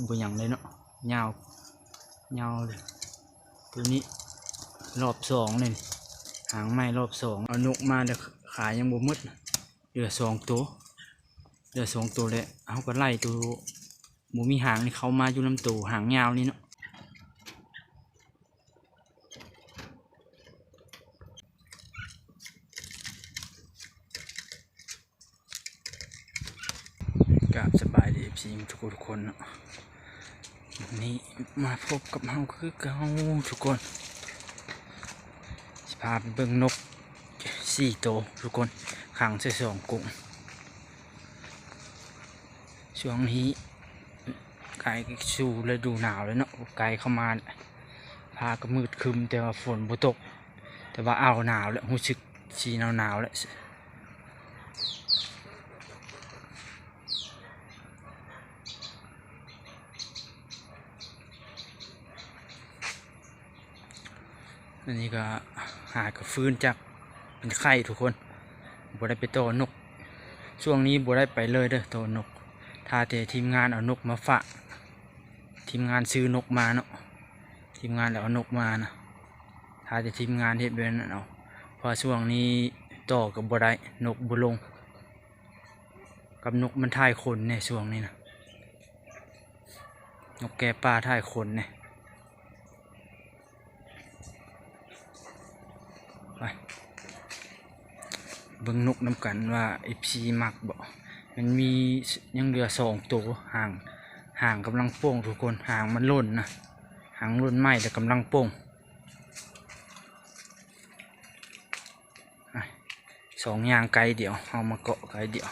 ບໍ່ຫຍັງເລີຍເນາະ ຍາວ ຍາວເລີຍ. ໂຕນີ້ລອບສອງເລີຍ ຫາງໃໝ່ລອບສອງ. ເອົານົກມາແລ້ວຂາຍຍັງບໍ່ໝົດ ເຫຼືອສອງໂຕ ເຫຼືອສອງໂຕແລ້ວ ເຮົາກໍໄລ່ໂຕບໍ່ມີຫາງນີ້ເຂົ້າມາຢູ່ນຳໂຕຫາງຍາວນີ້ເນາະ. ກາບສະບາຍດີ ເອັຟຊີ ທຸກຄົນເນາະ. ນີ້ມາພົບກັບເຮົາຄືເກົ່າທຸກຄົນ ຊິພາໄປເບິ່ງນົກສີ່ໂຕທຸກຄົນ ຂັງໃສ່ສອງກົງ. ຊ່ວງນີ້ໃກ້ສູ່ລະດູໜາວແລ້ວເນາະ ໃກ້ເຂົ້າມາແລ້ວ ຟ້າກໍມືດຄຶ້ມ ແຕ່ວ່າຝົນບໍ່ຕົກ ແຕ່ວ່າອ້າວໜາວແລ້ວ ຮູ້ສຶກຊິໜາວໆແລ້ວ. ອັນນີ້ກໍຫາກະຟື້ນຈາກເປັນໄຂ້ທຸກຄົນ ບໍ່ໄດ້ໄປຕໍ່ນົກ ຊ່ວງນີ້ບໍ່ໄດ້ໄປເລີຍເດີຕໍ່ນົກ ຖ້າແຕ່ທີມງານເອົານົກມາຝາກ ທີມງານຊື້ນົກມາເນາະ ທີມງານແລ້ວເອົານົກມານະ ຖ້າແຕ່ທີມງານເຮັດແບບນັ້ນເອົາ ເພາະວ່າຊ່ວງນີ້ຕໍ່ກໍບໍ່ໄດ້ ນົກບໍ່ລົງ ກັບນົກມັນຖ່າຍຂົນແດ່ຊ່ວງນີ້ນະ ນົກແກ້ປ່າຖ່າຍຂົນແດ່. ໄປເບິ່ງນົກນຳກັນວ່າ ເອັຟຊີ ມັກບໍ່ ມັນມີ ຍັງເຫຼືອສອງໂຕ ຫາງ ຫາງກຳລັງໂປ່ງທຸກຄົນ ຫາງມັນຫຼົ່ນນະ ຫາງຫຼົ່ນໃໝ່ແລ້ວກຳລັງໂປ່ງ. ສອງຢ່າງໄກດຽວ ເຮົາມາເກາະໄກດຽວ.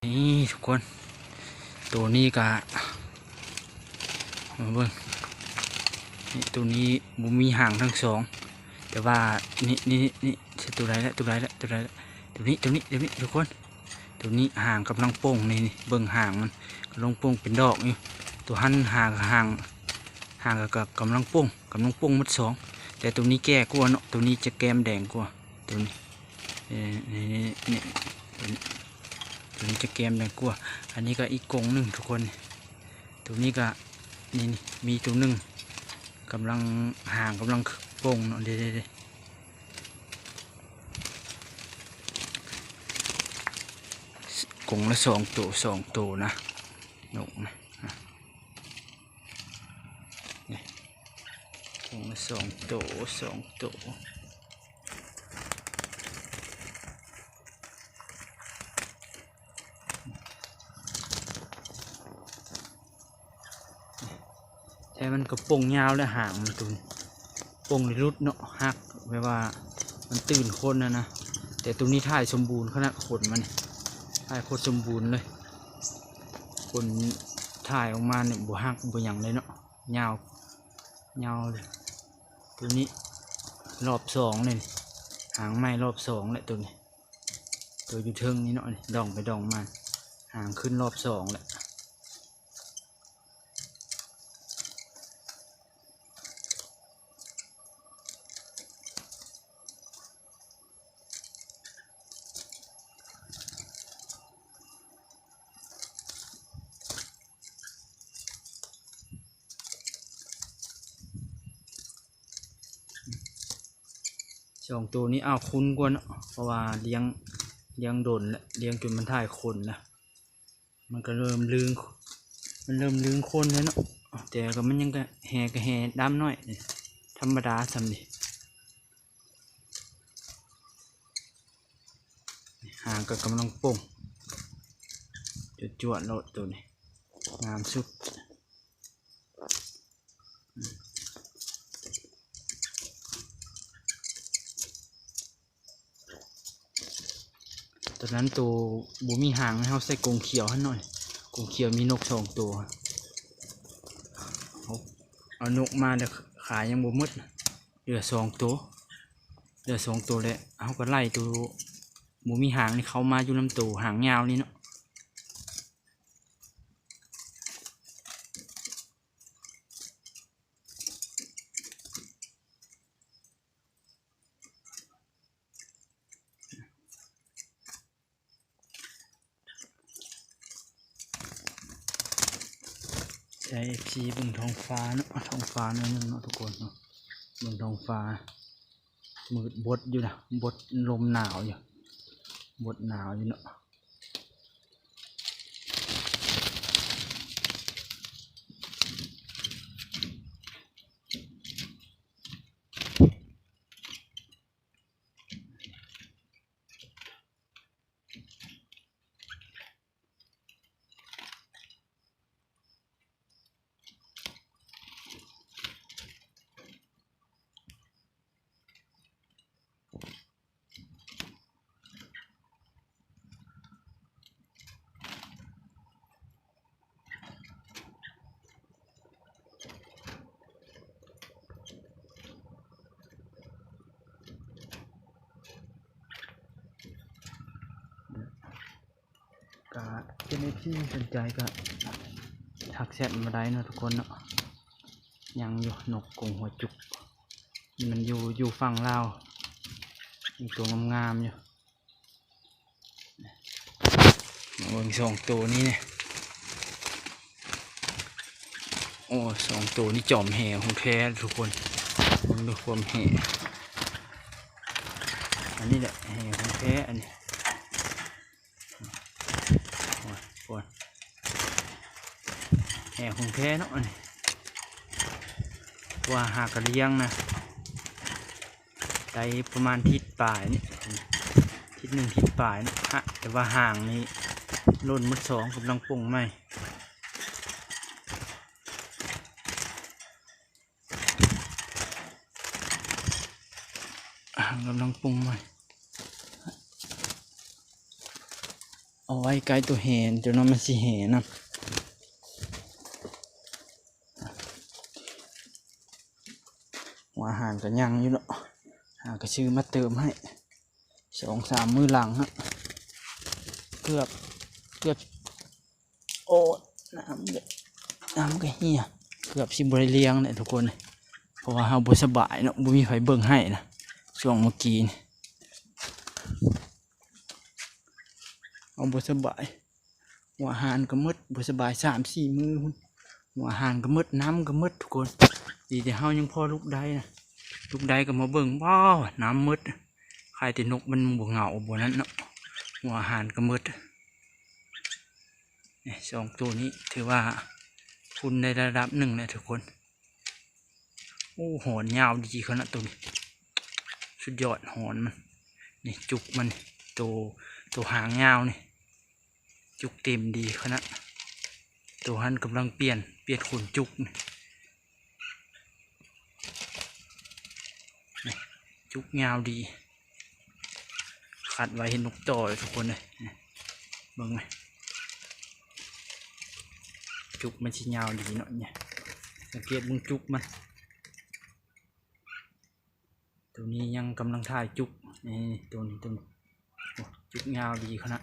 ນີ້ທຸກຄົນ ໂຕນີ້ກະ ມາເບິ່ງ ນີ້ໂຕນີ້ບໍ່ມີຫາງທັງສອງ ແຕ່ວ່າ ນີ້ ນີ້ ນີ້ ໂຕໃດລະ ໂຕໃດລະ ໂຕໃດລະ ໂຕນີ້ ໂຕນີ້ ໂຕນີ້ທຸກຄົນ ໂຕນີ້ຫາງກຳລັງໂປ່ງ ນີ້ ນີ້ເບິ່ງຫາງມັນ ກຳລັງໂປ່ງເປັນດອກຢູ່ ໂຕຫັ້ນຫາງ ຫາງ ຫາງກະກຳລັງໂປ່ງ ກຳລັງໂປ່ງໝົດສອງ ແຕ່ໂຕນີ້ແກ່ກວ່າເນາະ ໂຕນີ້ຈະແກ້ມແດງກວ່າ ໂຕນີ້ ເອີ ນີ້ ນີ້ ນີ້ ໂຕນີ້ ໂຕນີ້ຈະແກ້ມແດງກວ່າ. ອັນນີ້ກໍອີກກົງໜຶ່ງທຸກຄົນ ໂຕນີ້ກໍ ນີ້ ນີ້ ມີໂຕໜຶ່ງກຳລັງ ຫາງກຳລັງໂປ່ງເນາະ ເດ້ໆໆ ກົງລະສອງໂຕ ສອງໂຕນະ ນົກນະ ນີ້ ກົງລະສອງໂຕ ສອງໂຕ. ແທ້ມັນກະໂປ່ງຍາວແລ້ວ ຫາງມັນໂຕນີ້ ໂປ່ງນີ້ຫຼຸດເນາະ ຫັກ ແບບວ່າມັນຕື່ນຄົນຫັ້ນນະ ແຕ່ໂຕນີ້ຖ່າຍສົມບູນຂະໜາດ ຂົນມັນນີ້ຖ່າຍໂຄດສົມບູນເລີຍ ຂົນຖ່າຍອອກມານີ້ບໍ່ຫັກບໍ່ຫຍັງເລີຍເນາະ ຍາວ ຍາວເລີຍ. ໂຕນີ້ລອບສອງເລີຍ ຫາງໃໝ່ລອບສອງແລ້ວ ໂຕນີ້ ໂຕຢູ່ເທິງນີ້ເນາະ ດອງໄປດອງມາ ຫາງຂຶ້ນລອບສອງແລ້ວ. ສອງໂຕນີ້ ອ້າວ ຄຸ້ນກວ່າເນາະ ເພາະວ່າລ້ຽງ ລ້ຽງດົນແລ້ວ ລ້ຽງຈົນມັນຖ່າຍຂົນແລ້ວ ມັນກໍເລີ່ມລຶ້ງ ມັນເລີ່ມລຶ້ງຂົນແລ້ວເນາະ ແຕ່ກໍມັນຍັງກະແຮ່ ກະແຮ່ດຳໜ້ອຍ ທຳມະດາຊ່ຳນີ້. ຫາງກໍກຳລັງໂປ່ງ ຈວດໆໂລດ ໂຕນີ້ງາມສຸດ. ຕອນນັ້ນໂຕບໍ່ມີຫາງ ເຮົາໃສ່ກົງຂຽວຫັ້ນໜ້ອຍ ກົງຂຽວມີນົກສອງໂຕ ເອົາ ເອົານົກມາແລ້ວຂາຍຍັງບໍ່ໝົດ ເຫຼືອສອງໂຕ ເຫຼືອສອງໂຕແລ້ວ ເຮົາກໍໄລ່ໂຕບໍ່ມີຫາງນີ້ເຂົ້າມາຢູ່ນຳໂຕຫາງຍາວນີ້ເນາະ. ໂຕ ໃຫ້ເອັຟຊີເບິ່ງທ້ອງຟ້າເນາະ, ທ້ອງຟ້າໜ້ອຍໜຶ່ງເນາະທຸກຄົນເນາະ, ເບິ່ງທ້ອງຟ້າ ມືດບົດຢູ່ນະ, ບົດລົມໜາວຢູ່, ບົດໜາວຢູ່ເນາະ. ກະເປັນເອັຟຊີສົນໃຈກະທັກແຊັດມາໄດ້ເນາະທຸກຄົນເນາະ. ຍັງຢູ່ ນົກກົງຫົວຈຸກ ມັນຢູ່ ຢູ່ຝັ່ງລາວ ມີຕົວງາມໆຢູ່. ມາເບິ່ງສອງໂຕນີ້ນີ້ ໂອ້ ສອງໂຕນີ້ຈອມແຮ່ຂອງແທ້ທຸກຄົນ. ເບິ່ງດູຄວາມແຮ່ ອັນນີ້ແຫຼະແຮ່ຂອງແທ້ອັນນີ້. ໂອ້ຍ ໂອ້ຍ ແຮ່ຂອງແທ້ເນາະອັນນີ້. ວ່າຫາກະລ້ຽງນະ ໄດ້ປະມານທິດປາຍນີ້ ທິດໜຶ່ງທິດປາຍນີ້ ແຕ່ວ່າຫາງນີ້ຫຼົ່ນໝົດສອງ ກຳລັງປົ່ງໃໝ່. ກຳລັງປົ່ງໃໝ່ ເອົາໄວ້ໃກ້ໂຕແຮ່ ຈົນວ່າມັນຊິແຫ່ນຳ. ຫົວອາຫານກະຍັງຢູ່ເນາະ ຫາກະຊື້ມາເຕີມໃຫ້ ສອງສາມມື້ຫຼັງຮະ ເກືອບ ເກືອບ ໂອ້ ນ້ຳກະ ນ້ຳກະເຮຍ ເກືອບຊິບໍ່ໄດ້ລ້ຽງແຫຼະທຸກຄົນ ເພາະວ່າເຮົາບໍ່ສະບາຍເນາະ ບໍ່ມີໃຜເບິ່ງໃຫ້ນະ ຊ່ວງມື້ກີ້ນີ້ ເຮົາບໍ່ສະບາຍ ຫົວອາຫານກະໝົດ ບໍ່ສະບາຍສາມສີ່ມື້ພຸ້ນ ຫົວອາຫານກະໝົດ ນ້ຳກະໝົດທຸກຄົນ. ດີແຕ່ເຮົາຍັງພໍລຸກໄດ້ນະ ລຸກໄດ້ກະມາເບິ່ງ ວ້າວ ນ້ຳໝົດ. ຄາຍແຕ່ນົກມັນບໍ່ເຫງົາບໍ່ນັ້ນເນາະ ຫົວອາຫານກະໝົດ. ນີ້ສອງໂຕນີ້ຖືວ່າຄຸນໄດ້ລະດັບໜຶ່ງແຫຼະທຸກຄົນ. ໂອ້ ຫອນຍາວດີຂະໜາດໂຕນີ້ ສຸດຍອດຫອນມັນ. ນີ້ຈຸກມັນ ໂຕ ໂຕຫາງຍາວນີ້ ຈຸກເຕັມດີຂະໜາດ. ໂຕຫັ້ນກຳລັງປ່ຽນ ປ່ຽນຂົນຈຸກນີ້. ນີ້ ຈຸກຍາວດີ ຂັດໄວ້ເຫັນນົກຕໍ່ເລີຍທຸກຄົນເອີຍ. ນີ້ ເບິ່ງ ຈຸກມັນຊິຍາວດີເນາະ ນີ້ ສັງເກດເບິ່ງຈຸກມັນ. ໂຕນີ້ຍັງກຳລັງຖ່າຍຈຸກ ນີ້ ໂຕນີ້ ໂຕນີ້ ໂອ້ ຈຸກຍາວດີຂະໜາດ.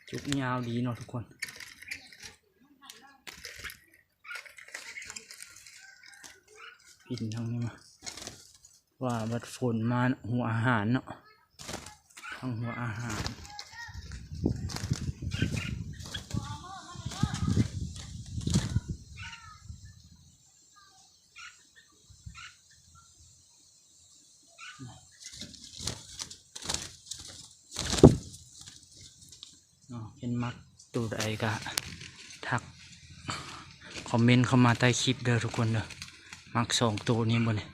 ຈຸກຍາວດີເນາະທຸກຄົນ ປິ່ນທາງນີ້ມາ. ວ່າບັດຝົນມາ ຫົວອາຫານເນາະ ທັງຫົວອາຫານ. ເນາະ ເຫັນມັກໂຕໃດກະທັກຄອມເມັນເຂົ້າມາໃຕ້ຄລິບເດີທຸກຄົນເດີ. ມັກສອງໂຕນີ້ບໍ່ນີ້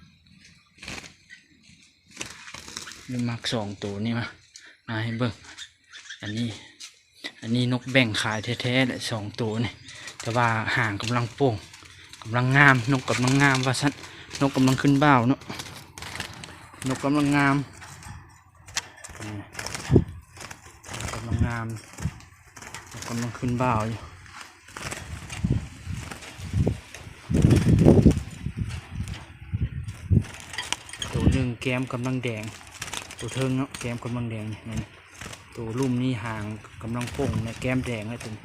ຫຼືມັກສອງໂຕນີ້ ມາ ມາໃຫ້ເບິ່ງ. ອັນນີ້ ອັນນີ້ນົກແບ່ງຂາຍແທ້ໆແຫຼະ ສອງໂຕນີ້ ແຕ່ວ່າຫາງກຳລັງໂປ່ງ ກຳລັງງາມ ນົກກຳລັງງາມວ່າຊັ້ນ. ນົກກຳລັງຂຶ້ນບ່າວເນາະ ນົກກຳລັງງາມ ກຳລັງງາມ ນົກກຳລັງຂຶ້ນບ່າວຢູ່. ໂຕໜຶ່ງແກ້ມກຳລັງແດງ ໂຕເທິງເນາະ ແກ້ມກຳລັງແດງນີ້ ໂຕລຸ່ມນີ້ຫາງກຳລັງປົ່ງ ແກ້ມແດງແລ້ວໂຕນີ້.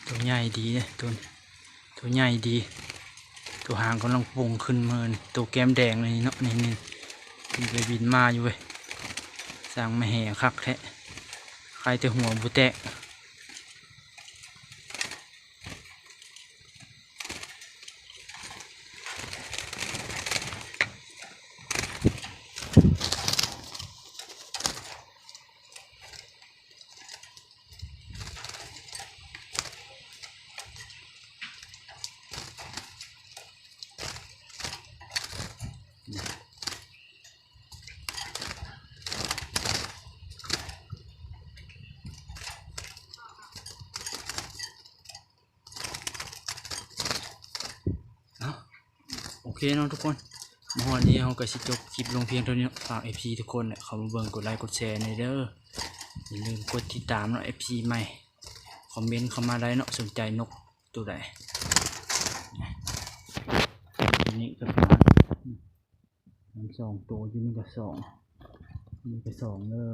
ໂຕໃຫຍ່ດີເດ້ ໂຕ ໂຕໃຫຍ່ດີ ໂຕຫາງກຳລັງປົ່ງຂຶ້ນມາ ໂຕແກ້ມແດງເລີຍເນາະ ນີ້ໆ ມັນໄປບິນມາຢູ່ເວີຍ ສ້າງມາແຫ່ຄັກແທ້ ຄາຍແຕ່ຫົວບໍ່ແຕກ. ເອົ້າ ໂອເຄເນາະທຸກຄົນ ມາຮອດນີ້ເຮົາກໍຊິຈົບຄລິບລົງພຽງເທົ່ານີ້ເນາະ ຝາກເອັຟຊີທຸກຄົນແຫຼະ ເຂົ້າມາເບິ່ງ ກົດໄລກົດແຊແດ່ເດີ ຢ່າລືມກົດຕິດຕາມເນາະ ເອັຟຊີໃໝ່ ຄອມເມັນເຂົ້າມາໄດ້ເນາະ ສົນໃຈນົກໂຕໃດ ນີ້ກໍປະມານ ມັນສອງໂຕ ຢູ່ນີ້ກໍສອງ ນີ້ກໍສອງເດີ.